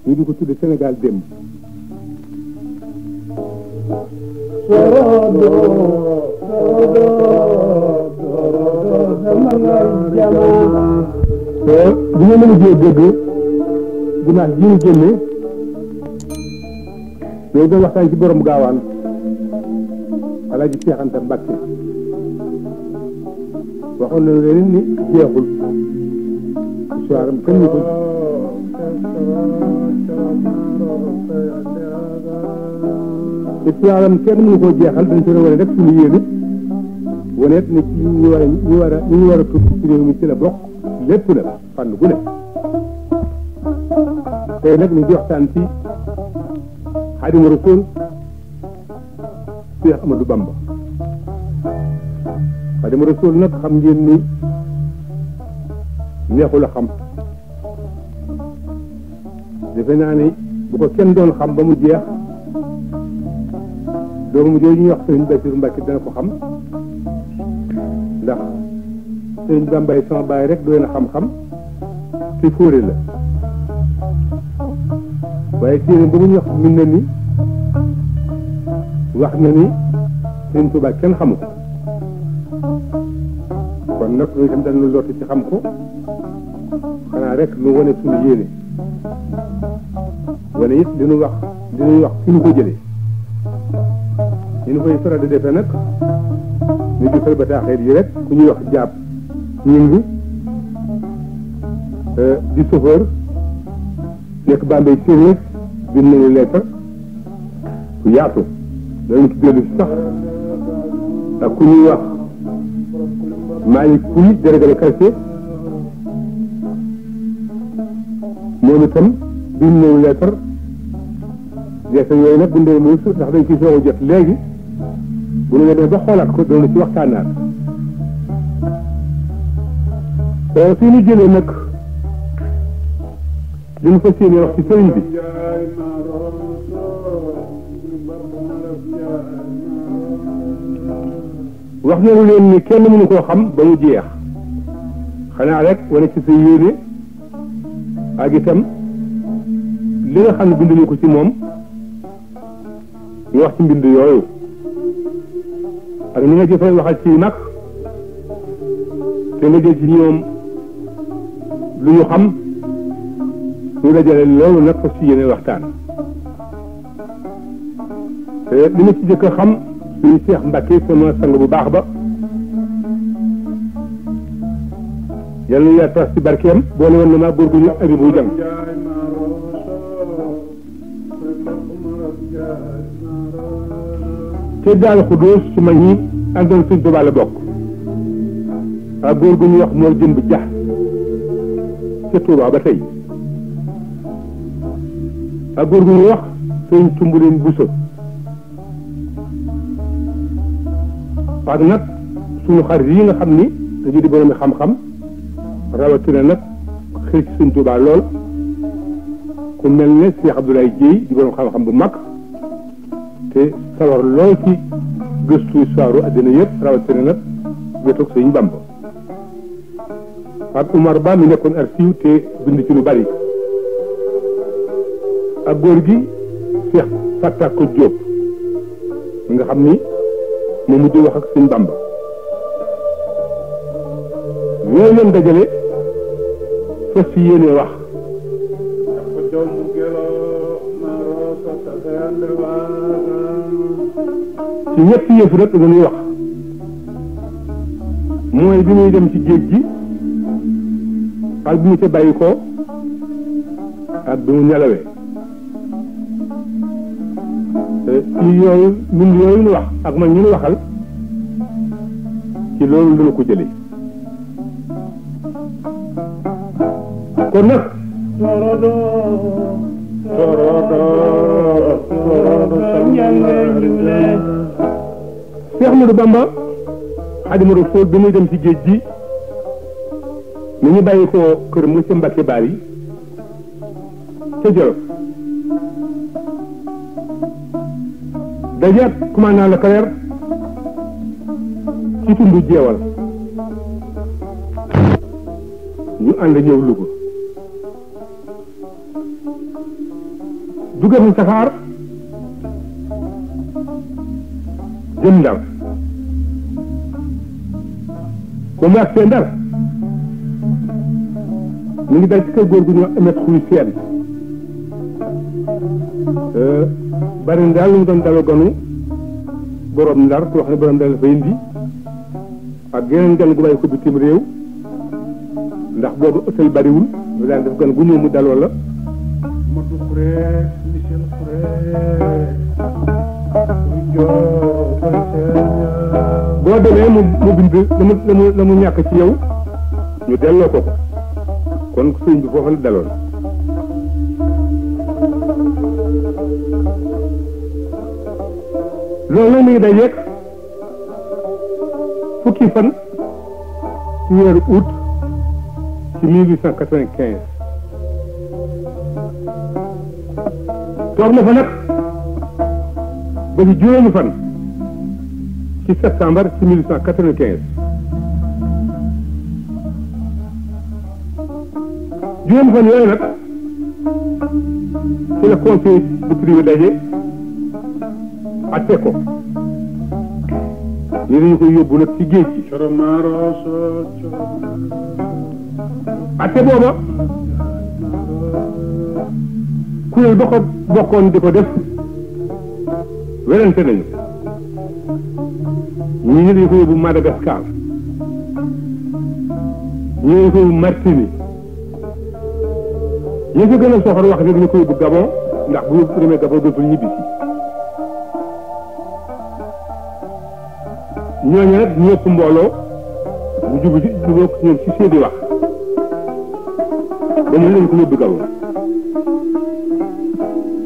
ñu di ko tudde Sénégal démb bu ñu mën a jee dégg dimanche ji ñu génne loolu doon waxtaan ci borom gaawaan Alaaji Seex Anta Mbàkke waxoon na leen ni jeexul histoire am kenn ñu ko histoire am kenn mënu koo jeexal dañ ko wane rek suñu yéene waneet ne ci ñu war a tudd ci réew mi ci la bokk lépp nag fànn gu ne tey nag ñu di waxtaan ci Xaadimu Rasuul Seex Ahmadu Bamba Xaadimu Rasuul nag xam ngeen ni neexul a xam defe naa ni bu ko kenn doon xam ba mu jeex doomu jooju ñuy wax Sëriñ Basiru Mbàkke dana ko xam ndax Sëriñ Bambay sama baay rek doy na xam-xam te fóore la waaye téere ba mu ñu wax min na ni wax na ni Sëriñ Tuubaa kenn xamu ko kon nag loolu itam dañu lott ci xam ko xanaa rek lu wane suñu yéene wane it li ñu wax fi ñu ko jëlee ñu koy faral di defee nag ñu jëfal bataaxeet yi rek ku ñuy wax jaab ñing di chauffeur nekk Bambey séeréer bind nañu lettre ku yaatu danañ ci dellu si sax ak ku ñuy wax Malick Pouy délégué de quartier moom itam bind nañu lettre yooyu nag bu ndee muus ndax dañ ciy soog a jot léegi bu ñu demee ba xoolaat ko doon ci waxtaanaat fii ñu jëlee nag li ñu fas yéene wax ci sëriñ bi wax nañu leen ni kenn mënu koo xam ba mu jeex xanaa rek wane ci sa yéene ak itam li nga xam ne binduñu ko ci moom ñu wax ci mbind yooyu ak ni nga jëfee waxal ci nag te nga jël ci ñoom lu ñu xam ñu dajale loolu nag fas ci yéene waxtaan te li ma ci jëkk a xam suñu Seex Mbàkke sama sang bu baax ba yal na yaa tas ci barkeem boole woon na maa góor gu ñu abi bu jàng te daal Xudóos su ma ñi àndoon Sëñ Tuubaa la bokk ak góor gu ñuy wax moo jëmb jax ca Tuubaa ba tey ak góor gu ñuy wax Sëñ Tumbuleen Buso ak nag sunu xarit yi nga xam ni dañu di borom xam-xam rawatina nag xëy ci Sëñ Tuubaa lool ku mel ne Cheikh Abdoulaye Dieye di borom xam-xam bu mag te sawar lool ci gëstu histoire àddina yëpp rawatina nag wetoog Sëñ Bamba ak Umar Ba mi nekkoon archive te bind ci lu bari ak góor gi Cheikh Fatako Diop mi nga xam ni moo mujj wax ak Sëñ Bamba ñooy leen dajale fas ci yéene wax ci ñetti yëf rek dañuy wax mooy bi muy dem ci géej gi ak bi mu ca bàyyi ko ak bi mu nelawee ci yooyu mbind yooyu ñu wax ak man ñu waxal ci loolu dana ko jëlee kon nag Seex Ahmadu Bamba Xaadimu Rasuul bi muy dem ci géej gi ni ñu bàyyi ko kër mu ca Mbàkke Baari ca Jolof dajeek commandant Leclerc ci tundu jeewal ñu ànd ñëw Louga dugge fa saxaar jëm Ndar ba mu agsee Ndar mi ngi dal ci kër góor gu ñu wax Amet Xuy Seen bari na daal lu mu doon daloo ganu borom Ndar ku wax ne borom Ndar la fa indi ak geneen gan gu bàyyi ko bitim réew ndax boobu hôtel bariwul ñu daan def gan gu ñëw mu daloo la Modou Xuré Michel Xuré boo demee mu bind la mu ñàkk ci yow ñu delloo ko ko kon sëñ bi foofu la daloon loolu nag mi ngi dajeeg fukki fan ci weeru août ci 1895 toog na fa nag ba ci juróomi fan ci septembre ci 1895 juróomi fan yooyu nag ci la conseil bu privé daje atte ko ñu dañu koy yóbbu nag ci géej gi atte booba kuréel ba ko bokkoon di ko def werante nañu ñii ñu dañu ko yóbbu Madagascar ñii dañu ko yóbbu Martinique ñi ko gën a soxor wax ne dañu ko yóbbu Gabon ndax bu yóbbu demee Gabon dootul ñibbisi ñooñu nag ñu ëpp mbooloo bu jubu ci ñoom ci seeni wax ba ñu leen ko yóbbu Gabon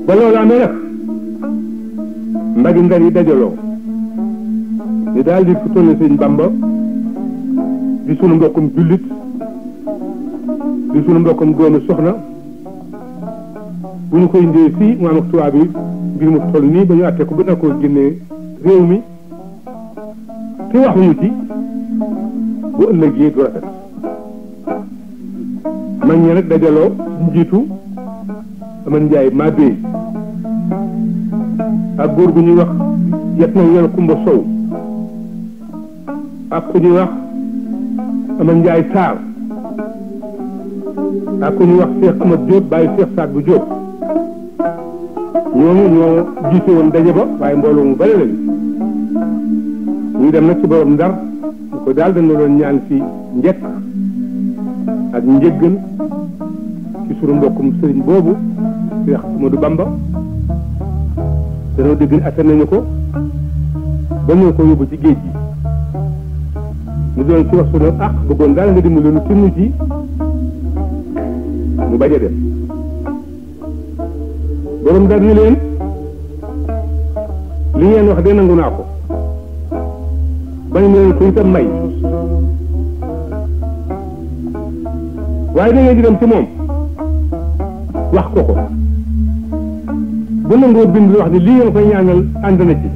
ba loolu amee nag mbagi Ndar yi dajaloo ñu daal di fu toll sëñ Bamba di sunu mbokkum jullit di sunu mbokkum doomu soxna bu ñu koy indee fii mu am ak tubaab yi mbir mu toll nii ba ñu àtte ko ba na ko génnee réew mi te waxuñu ci bu ëllëgee du rafet mag ñi nag dajaloo njiitu Aman Njaay maa béy ak góor gu ñuy wax yet na yel Kumba Sow ak ku ñuy wax Aman Njaay Saar ak ku ñuy wax Cheikh Amad Diop bàyyi Cheikh Saad bu Diop ñooñu ñoo jiite woon daje ba waaye mbooloo mu bari lañu ñu dem nag ci borom Ndar ñu ko daal dañ la doon ñaan fi njëkk ak njëggal ci sunu mbokkum sëriñ boobu Cheikh Amadou Bamba danoo dégg ne atte nañu ko ba ñoo ko yóbbu ci géej gi ñu doon ci wax sunu ak bëggoon daal nga dimbali nu tinnu ci mu bañ a dem borom Ndar ni leen li ngeen wax de nangu naa ko bañ leen ko itam may waaye da ngeen di dem ci moom wax ko ko bu nangoo bind wax ni lii ngeen koy ñaanal ànd na ci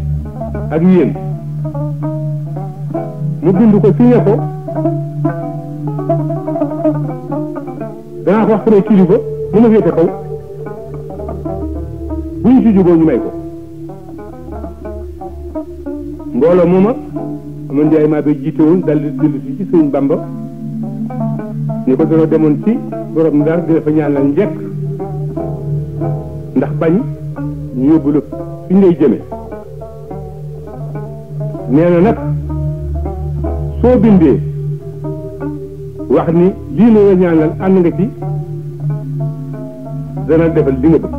ak yéen mu bind ko signé ko danaa ko wax ko ne kilifa mu ma féete kaw bu ñu ci juboo ñu may ko mbooloo mooma Aman Njaay maa ba jiite woon dal di dellu si ci Sëriñ Bamba ñu ko doon demoon ci borom Ndar di dafa ñaanal njëkk ndax bañ ñu yóbbu la fi ñu lay jëme nee na nag soo bindee wax ni lii la nga ñaanal ànd nga ci dana defal li nga bëgg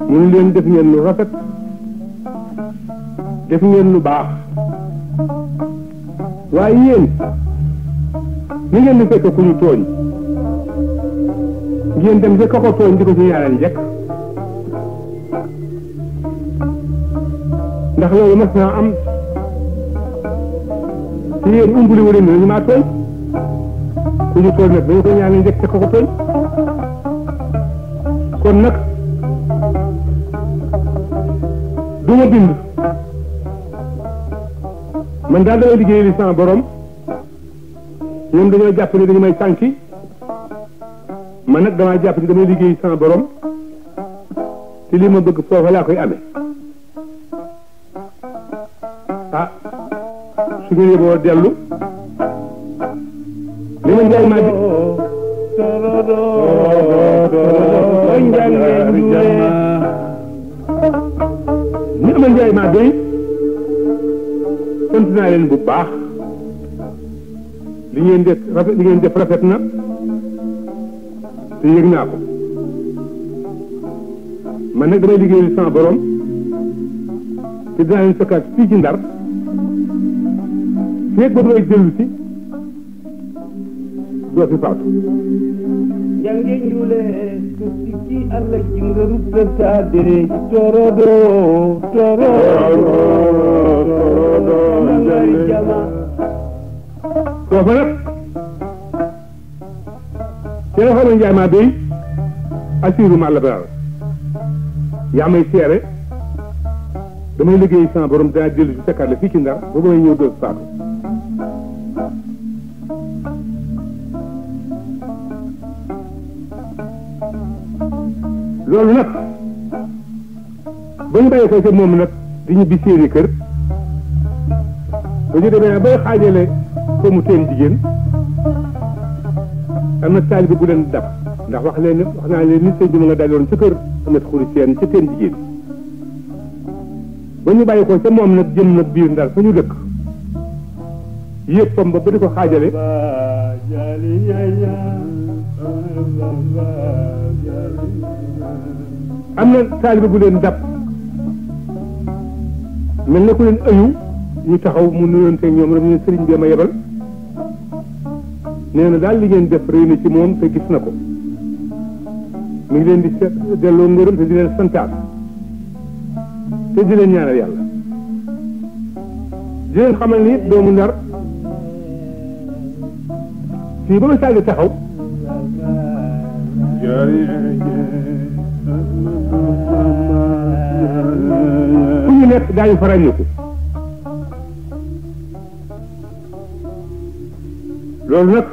mënu leen def ngeen lu rafet def ngeen lu baax waaye yéen ni ngeen di fekk ku ñu tooñ ngeen dem ca ko tooñ di ko ci ñaanal njëkk ndax loolu mas naa am ci yéen umbuli wu leen ne ñu maa tooñ ku ñu tooñ nag dañu ko ñaanal njëkk ca ko tooñ kon nag du ma bind man daal damay liggéey li sama borom ñoom dañoo jàpp ne dañu may sànki man nag damaa jàpp ni damay liggéey sama borom te li ma bëgg foofa laa koy amee ah su ngeen yeboo dellu li ma njaay maa ni ama njaay maa doy sant naa leen bu baax li ngeen def rafet na te yëg naa ko man nag damay liggéeyal sama borom te dinaa leen fekkaat fii ci Ndar feeg ba damay dellu si doo fi faatu jange njule ko sikki Allah jinga rubbe saadere torodo nangay jama foofa nag ci la xamoon njaay maa béy assiru ma la baal yaa may seere damay liggéey sama borom danaa dellu si fekkaat la fii ci Ndar boobu may ñëw doo fi faatu loolu nag ba ñu bàyyi ko ca moom nag di ñu bi seeni kër ba ñu demee bay xaajale ko mu teen jigéen am na taalibe bu leen dab ndax wax naa leen ni sëñ bi ma nga daloon ca kër amet xuri seen ca teen jigéen ba ñu bàyyi ko ca moom nag jëm nag biir Ndar fa ñu dëkk yëpp fam ba di ko xaajale am na taalibe bu leen dab mel na ku leen ayu ñu taxaw mu nuyonte ñoom rek ñu sëriñ bi ma yebal nee na daal li ngeen def réy na ci moom te gis na ko mi ngi leen di delloo ngërëm te di leen santaat te di leen ñaanal yàlla di leen xamal ni doomu Ndar fii ba ma sàgg taxaw fu ñu nekk daañu fa ràññiku loolu nag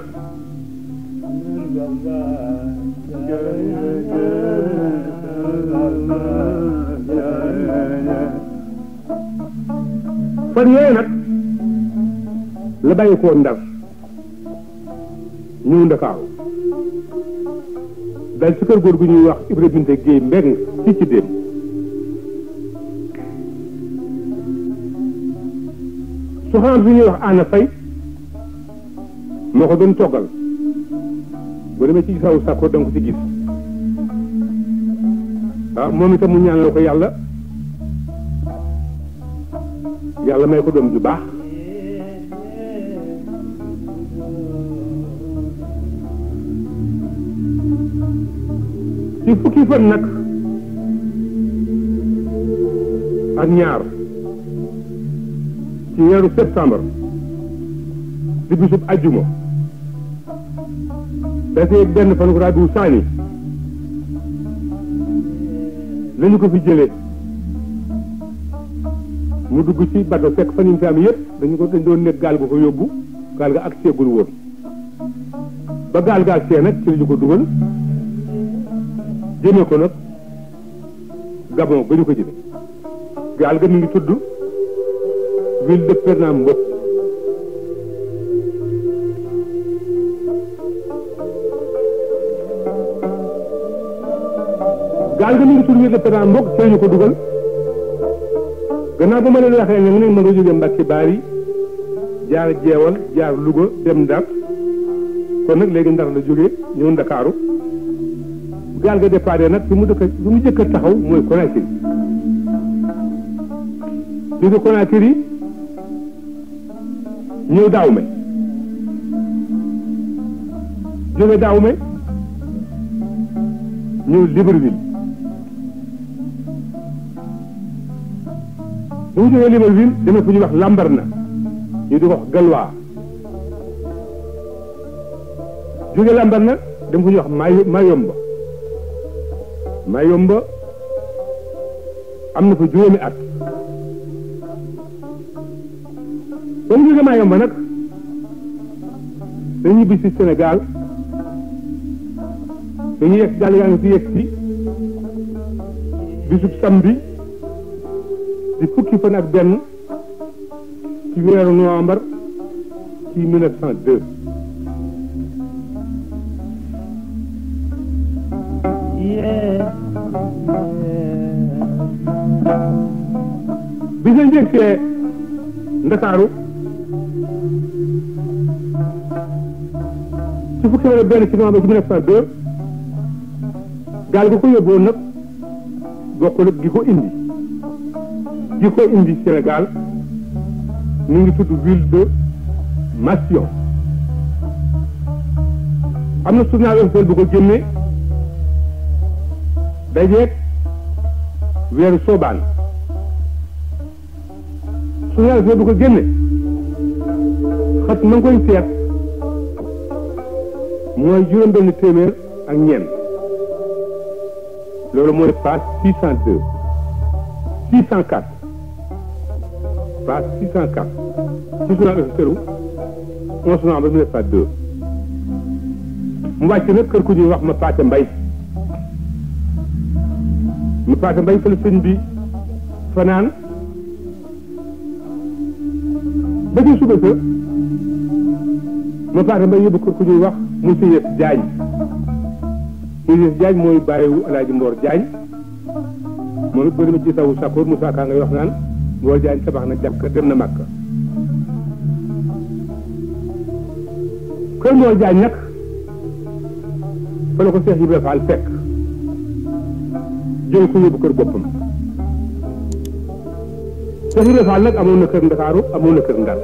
fan yooyu nag la bàyyi koo Ndar ñëw Ndakaaru dal ci kër góor gu ñuy wax Ibra Binte Géey Mbeng fii ci déem soxnaam bi ñuy wax Ana Fay moo ko doon toggal boo demee ci sawu sàkko da nga ko ci gis waaw moom itam mu ñaanal ko yàlla may ko doom ju baax ci fukki fan nag ak ñaar ci weeru septembre di bisub ajjuma dafay benn fan ko rabiu saani lañu ko fi jëlee mu dugg ci bato fekk fan yi fi am yëpp dañ doon nekk gaal gu ko yóbbu gaal ga ak seegul woon ba gaal ga ak see nag ci lañu ko dugal jëmee ko nag Gabon ba ñu ko jëme gaal ga mi ngi tudd ville de Pernambouc gaal ga mi ngi tudd ville de Pernambouc ci lañu ko dugal gannaaw ba ma leen waxee ne ma nga jógee Mbàkke Baari jaar Jeewal jaar Louga dem Ndar kon nag léegi Ndar la jógee ñëw Ndakaaru gaal ga déparé nag fi mu jëkk a taxaw mooy Conakry jóge Conakry ñëw Daawme jóge Daawme ñëw Libreville bu mu jógee Libreville demee fu ñuy wax Lambaréné ñu di ko wax Galwaa jóge Lambaréné dem fu ñuy wax Mayomba am na fa juróomi at ba mu jóge Mayomba nag dañuy bis ci Sénégal dañuy yegg daal yaa ngi fi yegg si bisub samedi di fukki fan ak benn ci weeru novembre ci 1902. bi nga njëkkee Ndakaaru ci fukki fan ak benn ci novembre ci 1902 gaal gi ko yóbboon nag bokkul ak gi ko indi Sénégal mu ngi tudd ville de Massion. am na journal officiel bu ko génnee dajeeg weeru Soobaan. journal officiel bu ko génne xat ma ngi koy seet mooy juróom-benn téeméer ak ñeent. loolu mooy page 602 604 page 604 ci journal officiel 11 novembre 1902 mu wàcc nag kër ku ñuy wax ma Paate Mbay fa la sëñ bi fanaan ba ci suba sa ma Paate Mbay yóbbu kër ku ñuy wax monsieur Jaañ monsieur Diagne mooy bàyyiwu Alaaji Mboor Diagne moom it boo demee ci sawu Sakoor Moussa Ka ngay wax naan Mboor Diagne tabax na jàkka dem na Màkka. kër Mboor Diagne nag fa la ko Seex Ibra Faal fekk jël ko yóbbu kër boppam. Seex Ibra Faal nag amoon na kër Ndakaaru amoon na kër Ndar.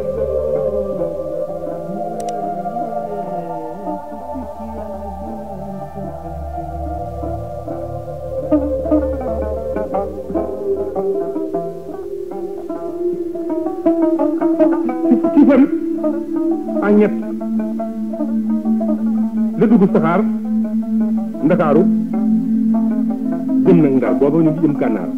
ci fan ak ñett la dugg saxaar Ndakaaru jëm nag Ndar booba ñu ngi jëm Gànnaar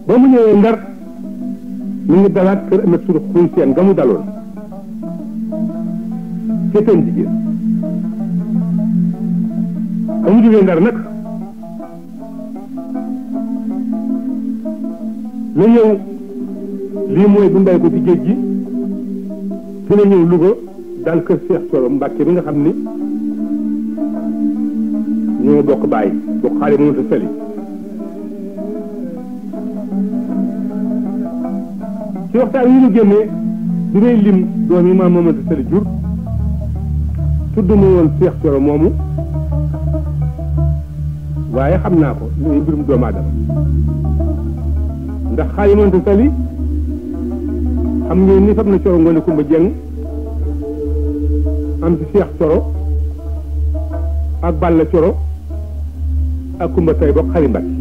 ba mu ñëwee Ndar mi ngi dalaat kër Amet Suru Xuy Seen nga mu daloon seetaan jigéen ba mu jógee Ndar nag la ñëw lii mooy bu mbay ko ci géej gi fi la ñëw Louga daal kër Seex Coro Mbàkke bi nga xam ni ñoo bokk bàyyi bokk xaale moom ta sali ci waxtaan yi ñu génnee bi may lim doom yi maam Mamadu Sali jur tudd ma woon Seex Coro moomu waaye xam naa ko li mbirum doomu aadama ndax xaali Mamadu Sali xam ngeen ni fam na Coro Ngoone Kumba Jeng am ci Seex Coro ak Balla Coro ak Kumba Tay bokk Xari Mbàkke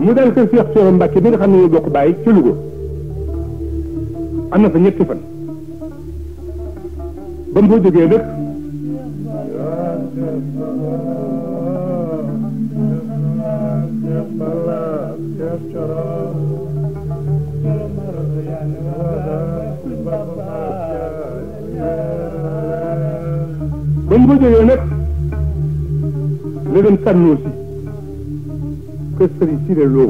mu dal kër Seex Coro Mbàkke bi nga xam ne ñu bokk bàyyi ci Louga am na fa ñetti fan ba mu fa jógee nag la dem sànnoo si kër Sëriñ Siré Lo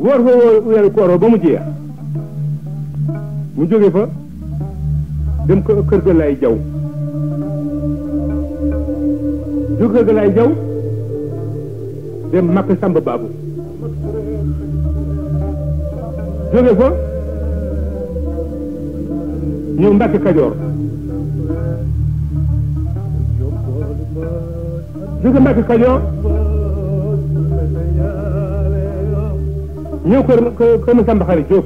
woor fa weeru koor ba mu jeex mu jóge fa dem kër ga lay jaw jóge kër ga lay jaw dem Makka Samba Baabu jóge fa ñëw Mbàkke Kajoor jóge Mbàkke Kajoor ñëw kër ma Samba Xari Jóob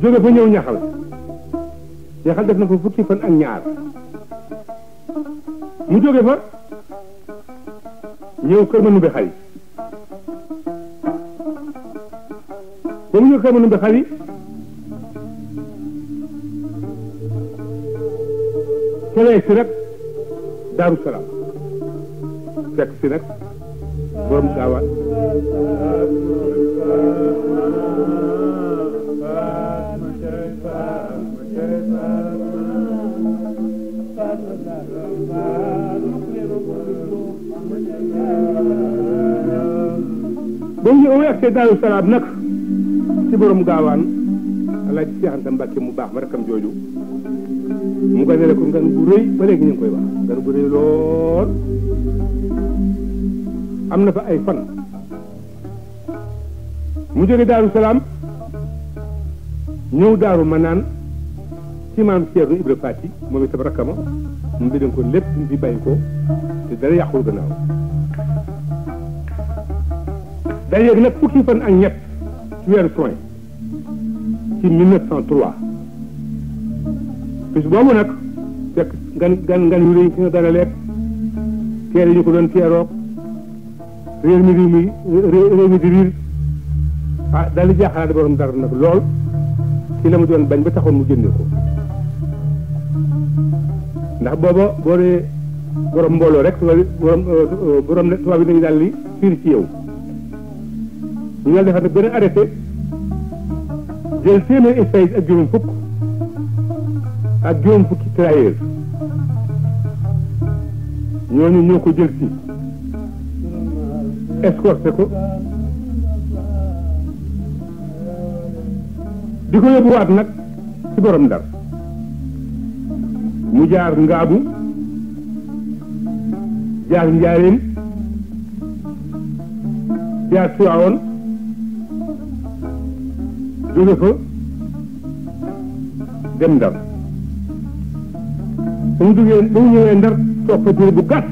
jóge fa ñëw ñaxal def na ko fukki fan ak ñaar mu jóge fa ñëw kër ma numbe xari ba mu ñëw kër ma numbe xari kelee si nag Daaru Salaam fekk si nag borom gaawaan ba mu ñëw ak Daaru Salaam nag ci borom gaawaan Alaaji Seex Anta Mbàkke mu baax ma rakkam jooju mu ganale ko ngan bu rëy ba léegi ñu ngi koy wax ngan bu rëy lool am na fa ay fan mu jóge Daaru Salaam ñëw Daaru Manaan ci maam Ceerno Ibra Faati moom itam rakkama mu ngi ko lépp mu fi bàyyi ko te dara yàqul gannaaw day yéeg nag fukki fan ak ñett ci weeru juin ci 1903 bis boobu nag fekk ngan yu rëy ci nga dana lekk teere ñu ko doon teeroog réew mi di riir ah daal di jaaxalaat borom Ndar nag lool ci la mu doon bañ ba taxoon mu jëndee ko ndax booba boo dee borom mbooloo rek borom tubaab yi dañu daal di fiir ci yow ñu daal defar nag benn arrêté jël téeméer espèce ak juróom fukk ak juróom fukki travailleurs ñooñu ñoo ko jël si escorté ko di ko yóbbuwaat nag ci borom Ndar mu jaar Ngaabu jaar Njaaréem jaar Tiwaawoon jóge fa dem Ndar ba mu ñëwee Ndar toog fa diir bu gàtt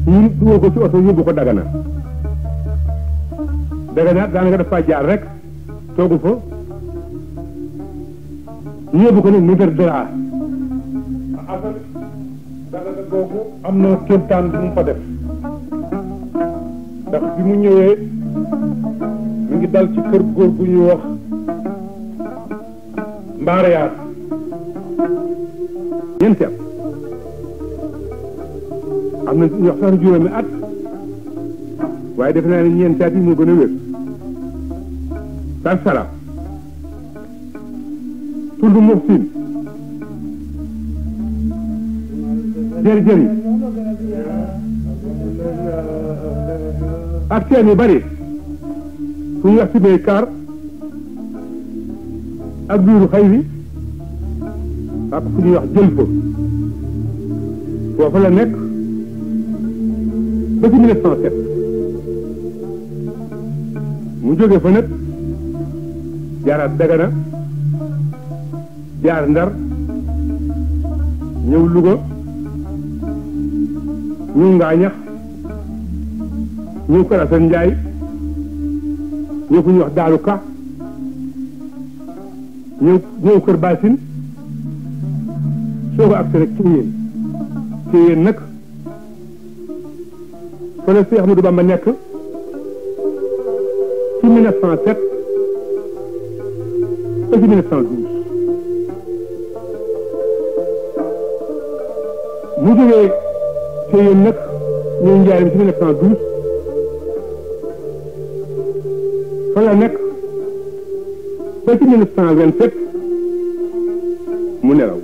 ñu dugal ko ci oto yóbbu ko Dagana daanaka dafa jaar rek toogu fa ñu yóbbu ko nag Niger Dara affaire Dagana googu am na kéemtaan bu mu fa def ndax bi mu ñëwee mi ngi dal ci kër góor gu ñuy wax Mbaareyaat ñeenti at am na ñu wax sax juróomi at waaye defe naa ne ñeenti at yi moo gën a wér Dar Salaam tudd Muxsin jërëjëri ak teen yu bari fu ñu wax ci bay kaar ak biiru xëy bi ak fu ñuy wax jël fa foofu la nekk ba ci 1907 mu jóge fa nag jaaraat Dagana jaar Ndar ñëw Louga ñëw Ngaañax ñëw Kër Asan Njaay ñëw fu ñuy wax Daaru Ka ñëw Kër Baasin soo ko agsi rek ci yéen nag fa la Seex Ahmadu Bamba nekk ci 1907 ba ci 1912 mu jógee ci yéen nag ñëw Njaaréem ci 1912 fa la nekk ba ci 1927 mu nelaw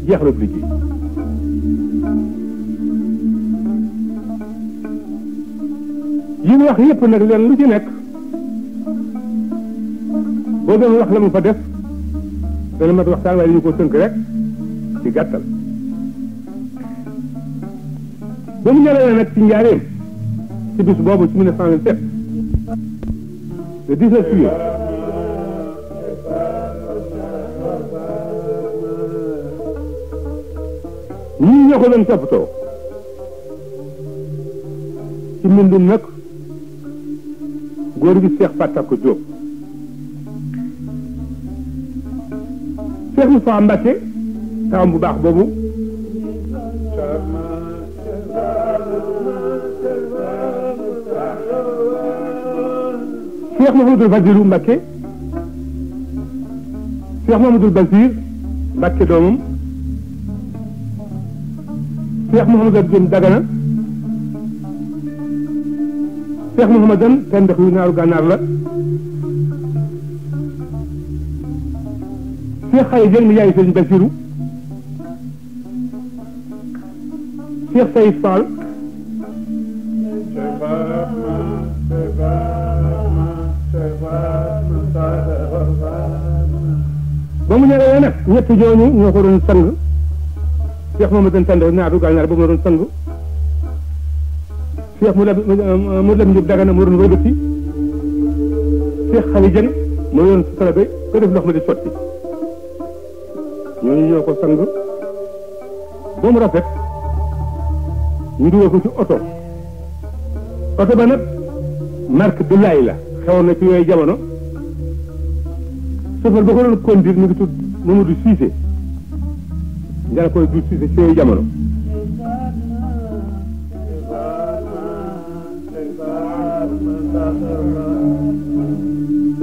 jeexalub liggéey yi mu wax yëpp nag leen lu ci nekk boo doon wax la mu fa def dana mat waxtaan waaye dañu ko tënk rek ci gàttal ba mu ñëwee nag ci Njaaréem ci bis boobu ci 1927 le 19 juillet ñii ñoo ko doon toppatoo ci mbindum nag góor gi Cheikh Patako Diop Cheikh Moussa Mbacké tawam bu baax boobu Cheikh Mouhamadoul Fadilou Mbacké Cheikh Mouhamadoul Basir Mbacké doomam Cheikh Mouhamadou Diom Dagana Cheikh Mouhamadan ten ndex yu naaru gànnaar la Cheikh Xaye Dieng mi yaay Sëriñ Basiru Cheikh Sayid Fall ba mu ñëwee nag ñett ñooñu ñoo ko doon sang Cheikh Mouhamadan ten ndex naaru gànnaar ba mu doon sang Cheikh mu lam Diop Dagana moo doon wëlbati Cheikh Xaye Dieng moo doon sala ba ko def ndox ma di sotti ñooñu ñoo ko sang ba mu rafet ñu dugal ko ci oto ba nag marque du laay la xewoon na ci yooyu jamono chauffeur ba ko doon conduire mi ngi tudd Mamadou Cissé njana koy du Cissé ci yooyu jamono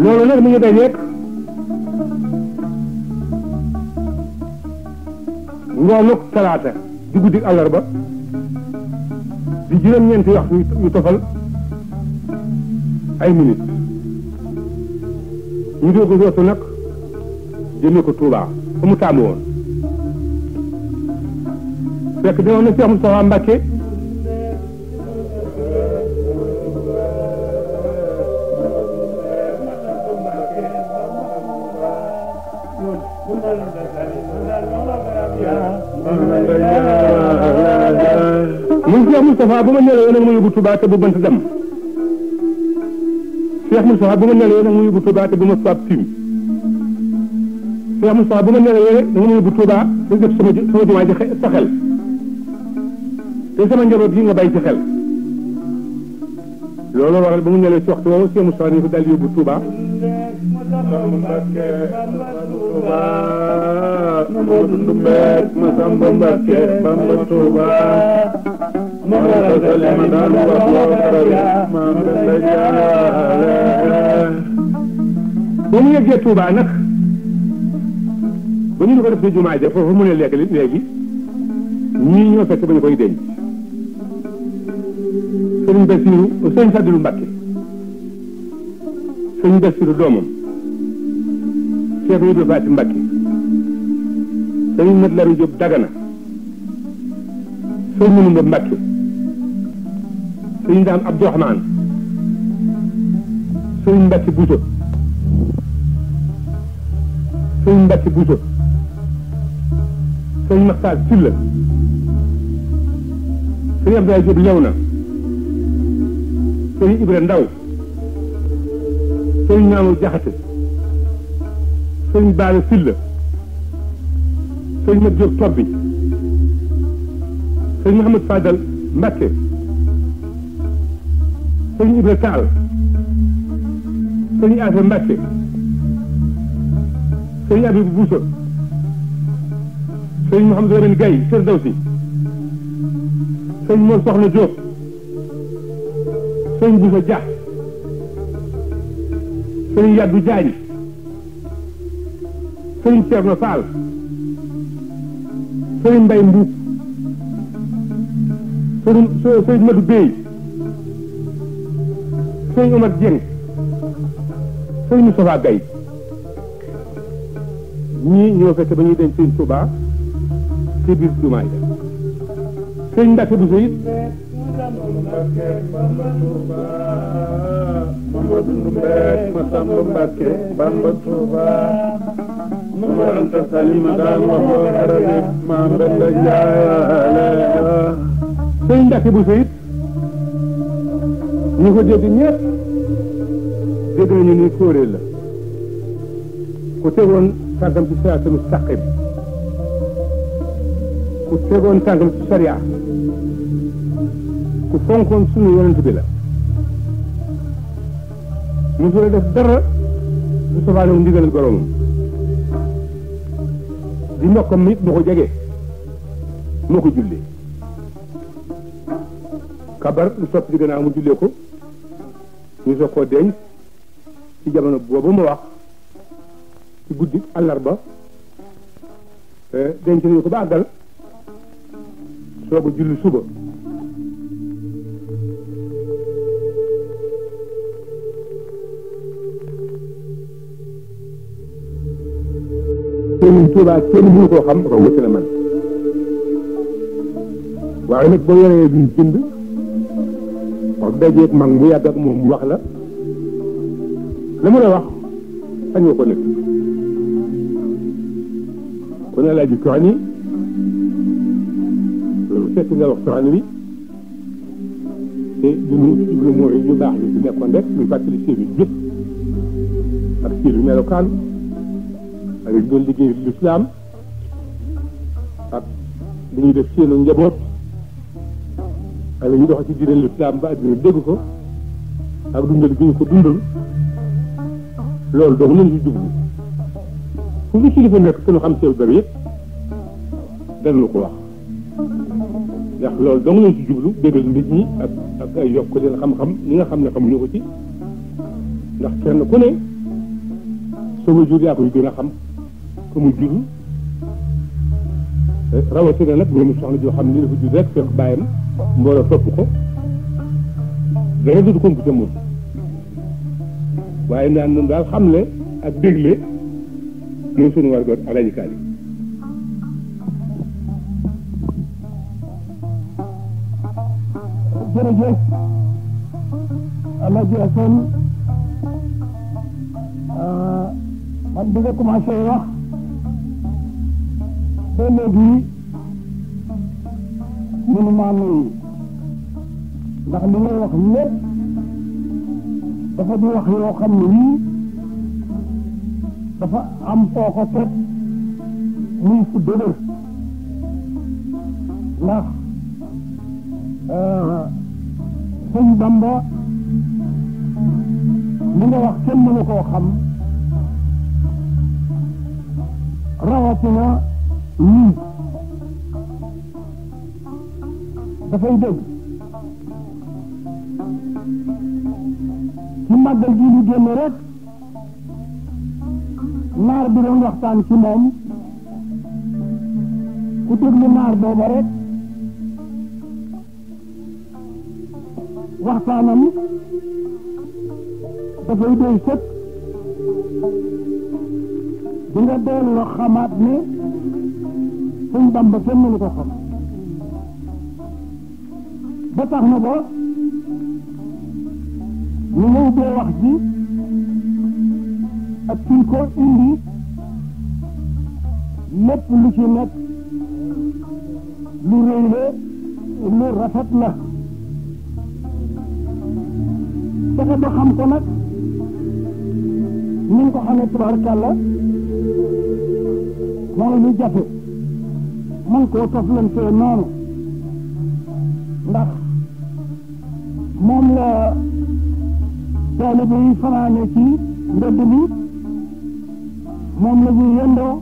loolu nag mi ngi day nekk ngoonuk talaata di guddi àllarba di juróom-ñeenti waxtu yu tofal ay minutes ñu doog a yootu nag jëmee ko Touba fa mu taamu woon fekk dinoon na Cheikh Moustapha Mbacké mun Cheikh Moustapha bu ma nelawee nag mu yóbbu Touba te bu bant dem Cheikh Moustapha bu ma nelawee nag mu yóbbu Touba te bu ma faab tim Cheikh Moustapha bu ma nelawee nag mu yóbbu Touba te def sama jumaa ji sa xel te sama njaboot gi nga bàyyi ci xel loolu waral ba mu nelawee ci waxtu woowu Cheikh Moustapha ni ko daal yóbbu Touba Mamadou Ndoumbé Massamba Mbacké Bamba Touba ba mu yeggee Touba nag ba ñu di ko def ci jumaa ja foofu mu ne léegi ñii ñoo fekk ba ñu koy denc Sëriñ Basiru Sëriñ Fadilu Mbacké Sëriñ Basiru doomam Cheikh Ibra Faati Mbacké Sëriñ Mat Lamin Diop Dagana Sëriñ Munumba Mbacké Sëriñ Daam Abdourahmane Sëriñ Mbacké Bousso Sëriñ Mbacké Bousso Sëriñ Maxtaar Silla Sëriñ Abdoulaye Diop Lewna Sëriñ Ibra Ndaw Sëriñ Maamou Jaxate Sëriñ Baara Silla Sëriñ Mat Diop Tobbi Sëriñ Mouhamed Fadal Mbacké Sëriñ Ibra Taal Sëriñ Afe Mbacké Sëriñ Abibou Bousso Sëriñ Mouhamadou Lamine Gaye Firdawsi Sëriñ Mor Soxna Diop Sëriñ Bousso Dia Sëriñ Yaddu Diagne Sëriñ Thierno Fall Sëriñ Mbaye Mbuub Sëriñ Madou Bey Sëriñ Omar Dieng Sëriñ Moustapha Gaye ñii ñoo fekk ba ñuy denc Sëriñ Touba ci biir jumaa ja Sëriñ Mbacké Bousso it Mamadou Ndoumbé Massamba Mbacké Bamba Touba Momar Anta Sali ma daan waxoo arabi Maam Benda Njaay Sëriñ Mbacké Bousso it ñu ko dégg ñëpp dégg nañu ni kóoree la ku tegoon tànkam ci siraatal mustaqim ku tegoon tànkam ci sariya ku fonkoon sunu yonent bi la mosul a def dara du sofaale wu ndigal boromam di mbokkam nit mu ko jege moo ko jullee kabar lu sopp ci gannaaw mu jullee ko ñu soog koo denc ci jamono boobu ma wax ci guddi àllarba denc nañu ko ba àggal soog a julli suba Sëriñ Tuubaa kenn mënu koo xam ko wëcc na man waaye nag boo yoree duñ bind wax dajeeg mag mu yàgg ak moom mu wax la mu la wax sañ nga ko nekk kon Alaaji Coxani loolu fekk nga wax Coxani wi te ñun jublu mooy ñu baax ñu fi nekkoon rek ñu fàttali seen i jëf ak seen i melokaan ak li doon liggéey lislaam ak li ñuy def seenu njaboot ak li ñu dox ci diine lislaam ba àddina dégg ko ak dundal gi ñu ko dundal loolu dong lañ ci jublu fu ñu kilifa nekk te ñu xam seen bari yëpp danañu ko wax ndax loolu dong lañ ci jublu déggal nit ñi ak ay yokk leen xam-xam li nga xam ne xamuñu ko ci ndax kenn ku ne sama jur yaa koy gën a xam ko mu jur rawatina nag ñoom soxna joo xam ni dafa jur rek fekk bàyyam mbooloo topp ko dara du ko ca moom waaye naan noonu daal xamle ak dégle mooy sunu war goot Alaaji Kaali jërëjëf Alaaji Asan man bi nga commencé wax ba léegi mënu maa nuyu ndax li ngay wax lépp dafa di wax yoo xam ne yii dafa am foo ko teg muy fu dëgër ndax sëñ Bamba li nga wax kenn mënu koo xam rawatina lii dafay dëgg ci màggal gi ñu génn rek naar bi doon waxtaan ci moom ku déglu naar booba rek waxtaanam dafay doy sëkk di nga delloo xamaat ne sëñ Bamba kenn mënu ko xam ba tax na ba ñu ñëw bee wax ji ak suñ ko indi lépp lu ci nekk lu rëy la lu rafet la fexe ba xam ko nag ni nga ko xamee tubaarkàlla mooy lu jafe man koo toflantee noonu ndax moom la taalibe yi fanaane ci mbedd mi moom la ñuy yendoo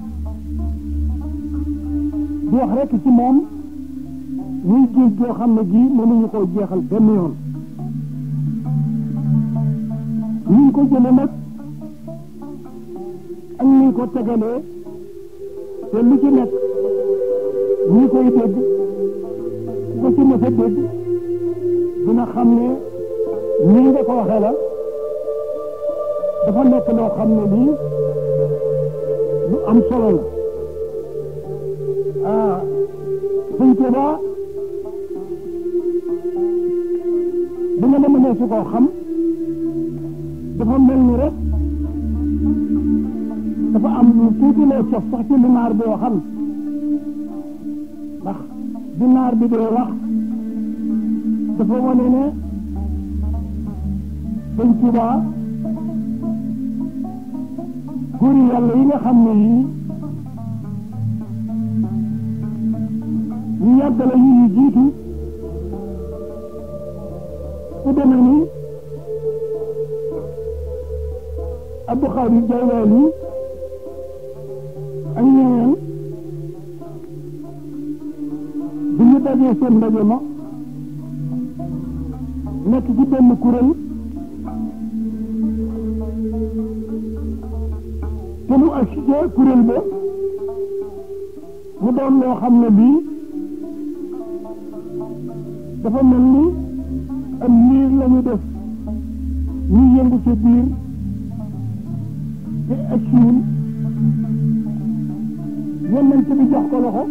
di wax rekk ci moom ñuy géej goo xam ne gii mënuñu koo jeexal benn yoon ñu ngi ko jële nag ak ñu ngi ko tegalee te lu ci nekk ñi koy dégg ko ci mës a dégg dina xam ne nii nga ko waxee la dafa nekk loo xam ne lii lu am solo la Sëñ Tuubaa bi nga ne mënee su koo xam dafa mel ni rek dafa am lu tuuti loo cof sax ci li naar bi waxal ndax bi naar bi dee wax dafa wane ne Sëñ Tuubaa góori yàlla yi nga xam ne yii ñu yàgg la ñu jiitu ku demee ni Abdou Khadir Jaylaani ak ñeneen bi ñu dajee seen ndaje ma nekk ci benn kuréel te mu assisté kuréel ba mu doon loo xam ne bii dafa mel ni am liir la ñu def ñu yëngu ci biir te agsiwul yonent bi jox ko loxo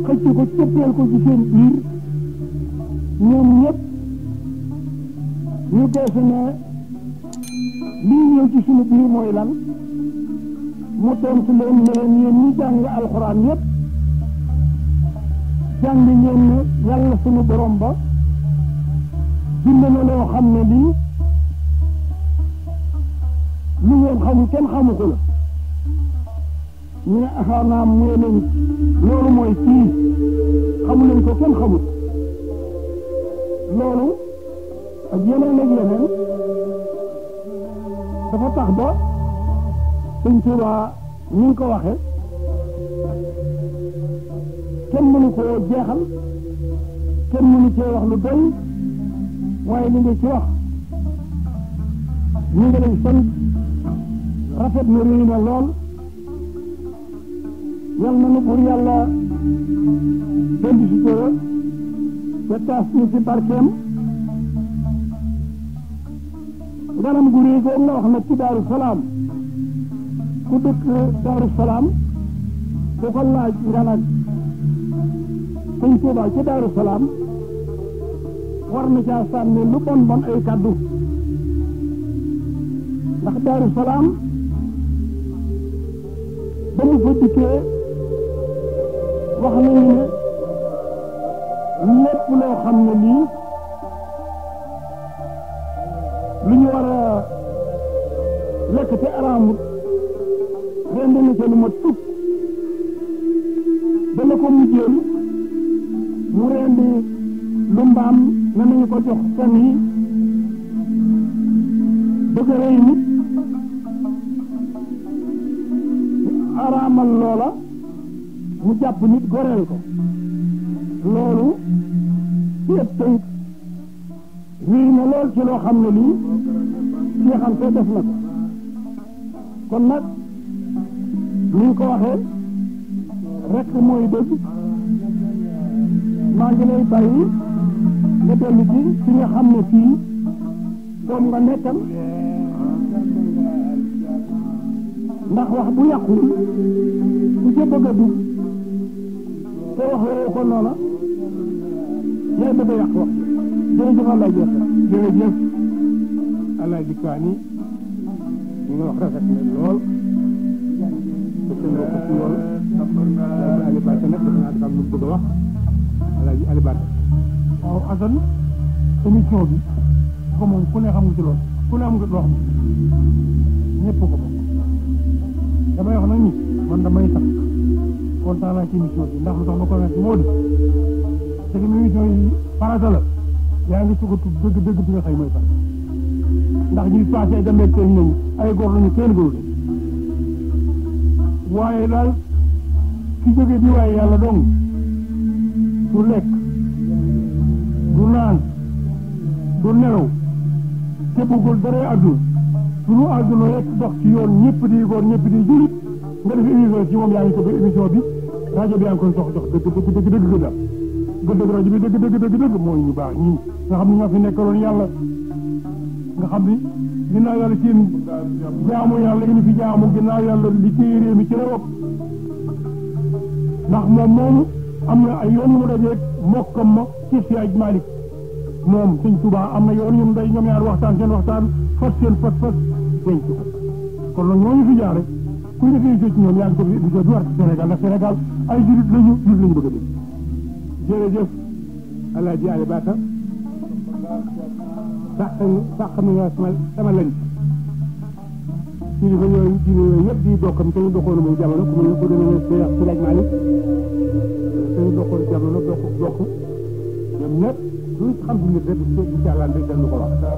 xëcc ko cëppeel ko ci seen biir ñoom ñëpp ñu deese ne lii ñëw ci suñu biir mooy lan mu tontu leen ne leen yéen ñi jàng alxuraan yëpp jàng ngeen ne yàlla suñu borom ba bind na loo xam ne lii lu ngeen xamul kenn xamu ko la ñu ne axaanaam mu ne leen loolu mooy fii xamu leen ko kenn xamul loolu ak yeneen ak yeneen dafa tax ba Sëñ Tuubaa ni nga ko waxe kenn mënu ko jeexal kenn mënu cee wax lu doy waaye li nga ci wax ñu ngi lay sant rafet na réy na lool yal na nu pour yàlla dellu si tóora te taas ñu ci barkeem ganam gu réy googu nga wax nag ci Daaru Salaam ku dëkk Daaru Salaam ku ko laaj nga nag Sëñ Tuubaa ci Daaru Salaam war na caa sànni lu bon bon ay kaddu ndax Daaru Salaam ba mu fa dikkee wax nañu ne lépp loo xam ne lii lu ñu war a lekk te araamut rendi na ca lu ma tukk dana ko mujjeel mu rendi lu mbaam ne nañu ko jox fen yi bëgg a rey nit araamal loola mu jàpp nit goreel ko loolu ci ëpp tënk wéy na lool ci loo xam ne lii jeexante def na ko kon nag ni nga ko waxee rek mooy dëgg maa ngi lay bàyyi nga dellu ci fi nga xam ne fii doom nga nekkal ndax wax bu yàqu ku ca bëgg a dugg te waxee ko noona yaay bëgg a yàq wax jërëjëf Alaaji jërëjëf Alaaji Kaani li nga wax rafet na lool te seen mbokk ci lool Alaaji Ali Baate nag dafa naa dafa am lu bëgg a wax Alaaji Ali Baate waaw Assane émission bi ko moom ku ne xam nga ci loolu ku ne xam nga loo xam ñëpp ko bokk damay wax nag ni man damay sax kontaan naa ci émission bi ndax lu tax ma ko nekk moo di te émission yi farata la yaa ngi sukk dëgg dëgg bi nga xëy mooy farata ndax ñuy passé ay demee seen ñëw ay góor lañu kenn góor waaye daal ki jógee di waaye yàlla dong du lekk du naan du nelaw te bëggul dara àdduna sunu àdduna rek dox ci yoon ñëpp di góor ñëpp di julit nga def émission ci moom yaa ngi ko émission bi rajo bi yaa ngi koy jox dëgg gëdd rajo bi dëgg mooy ñu baax ñii nga xam ne ñoo fi nekkaloon yàlla nga xam ni ginnaaw yàlla seen jaamu yàlla yi ñu fi jaamu ginnaaw yàlla li téye réew mi ci la bopp ndax moom moomu am na ay yoon yu mu dajeeg mbokkam ma ci si aj Malick moom Sëñ Tuubaa am na yoon yu mu day ñoom ñaar waxtaan seen waxtaan fas seen fas denc ko kon nag ñooñu fi jaare ku ñu defee ci ñoom yaa ngi ko fi émission bi war ci Sénégal ndax Sénégal ay julit lañu bëgg a dégg jërëjëf Alaaji Ali Baata sax mi nga sama lañ kilifa yooyu diine yooyu yëpp di bokkam te ñu bokkoon moom jamono ku mu ko demee ne Sëñ Malick te ñu bokkoon jamono bokk ñoom ñëpp lu xam si nit rek di jàllaan rek dañu ko wax ba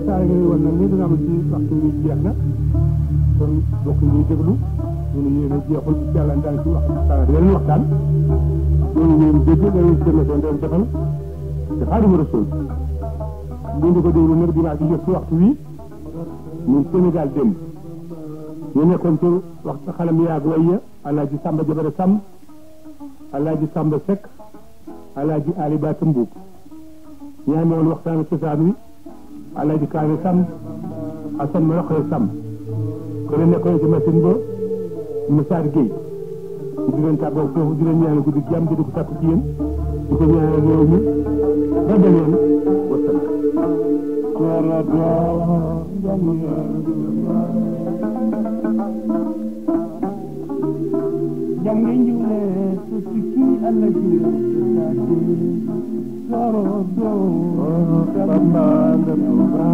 saa nga woon nag ni dina am ci waxtu bi jeex na kon bokk ñuy déglu ñu yéene jeexul ci jàllaan daal ci waxtaan leen waxtaan loolu ngeen dégg dañuy seen doon doon defal te Xaadimu Rasuul ñu di ko déglu nag dinaa ci jot ci waxtu wi ñun Sénégal démb ñu nekkoon ci waxtu xalam yaag wayya Alaaji Samba Jabare Samb Alaaji Samba Seck Alaaji Ali Ba Mbuub ñaa ngi woon waxtaan cosaan wi Alaaji Kaane Samb Asan ma Roxaya Samb ko ne nekkoon ci machine ba Moussa Gueye di leen tàggoo foofu di leen ñaanal guddi jàmm di ko sàkku ci yéen di ko ñaanal réew mi ba beneen jange njule sutiki alla jule sorodo bamba ngamba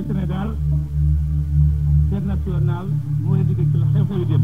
Sénégal international moo leen di dégg ci la xew-xew yu dem